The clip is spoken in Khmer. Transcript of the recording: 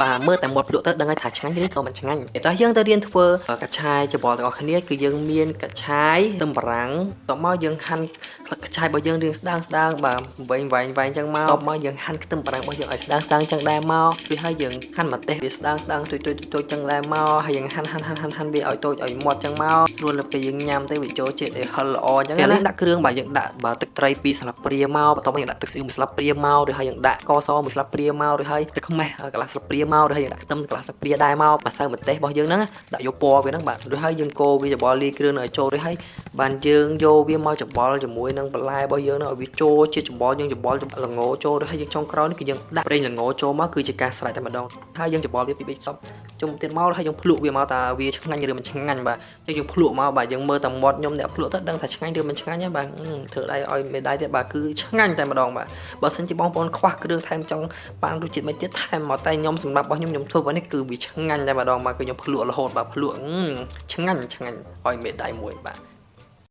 បាទមើលតែមាត់ភ្លក់ទៅដឹងហើយថាឆ្ងាញ់ឬក៏មិនឆ្ងាញ់តោះយើងទៅរៀនធ្វើកញ្ឆាយច្របល់ទាំងអស់គ្នាគឺយើងមានកញ្ឆាយទឹមបារាំងតបមកយើងហាន់កញ្ឆាយរបស់យើងរៀងស្ដើងស្ដើងបាទវែងវែងវែងចឹងមកតបមកយើងហាន់ខ្ទឹមបារាំងរបស់យើងឲ្យស្ដើងស្ដើងចឹងដែរមកវាហើយយើងហាន់ម្ទេសវាស្ដើងស្ដើងទុយទុយទុយចឹងដែរមកហើយយើងហាន់ហាន់ហាន់ហាន់ហាន់វាឲ្យតូចឲ្យមាត់ចឹងមកស្រួលដល់ពេលយើងញ៉ាំទៅវាចូលជាតិឲ្យហិលល្អចឹងណាដាក់គ្រឿងបាទយើងដាក់បាទទឹកត្រី2ស្លាបព្រាមកបន្ទាប់មកយើងដាក់ទឹកស៊ីអ៊ីវ1ស្លាបព្រាមកឬហើយយើងដាក់ស្ករស1ស្លាបព្រាមកឬហើយទឹកខ្មេះកន្លះស្លាបព្រាមកឬហើយយើងដាក់ខ្ទឹមកន្លះស្លាបព្រាដែរមកម្សៅម្ទេសរបស់យើងហ្នឹងដាក់យកពណ៌វាហ្នឹងបាទឬហើយយើងកូរវាច្របល់លាយគ្រឿងនឹងឲ្យចូលឬហើយបានយើងយកវាមកច្របល់ជាមួយនឹងបន្លែរបស់យើងហ្នឹងឲ្យវាចូលជាតិច្របល់យើងច្របល់ល្ងចូលឬហើយយើងចុងក្រោយនេះគឺយើងដាក់ប្រេងល្ងចូលមកគឺជាការស្រេចតែម្ដងហើយយើងច្របល់វាពី3សពជុំទៀតមកហើយយើងភ្លក់វាមកតើវាឆ្ងាញ់ឬមិនឆ្ងាញ់បាទចឹងយើងភ្លក់មកបាទយើងមើលតែមាត់ខ្ញុំអ្នកភ្លក់ទៅដឹងថាឆ្ងាញ់ឬមិនឆ្ងាញ់ហ្នឹងបាទធ្វើដៃឲ្យមេដៃទៀតបាទគឺឆ្ងាញ់តែម្ដងបាទបើសិនជាបងប្អូនខ្វះគ្រឿងថែមចង់បានរសជាតិមិនទៀតថែមមកតែខ្ញុំសម្រាប់របស់ខ្ញុំខ្ញុំធ្វើបែបនេះគឺវាឆ្ងាញ់តែម្ដងបាទគឺខ្ញុំភ្លក់រហូតបាទភ្លក់ឆ្ងាញ់ឆ្ងាញ់ឲ្យមេដៃមួយបាទ។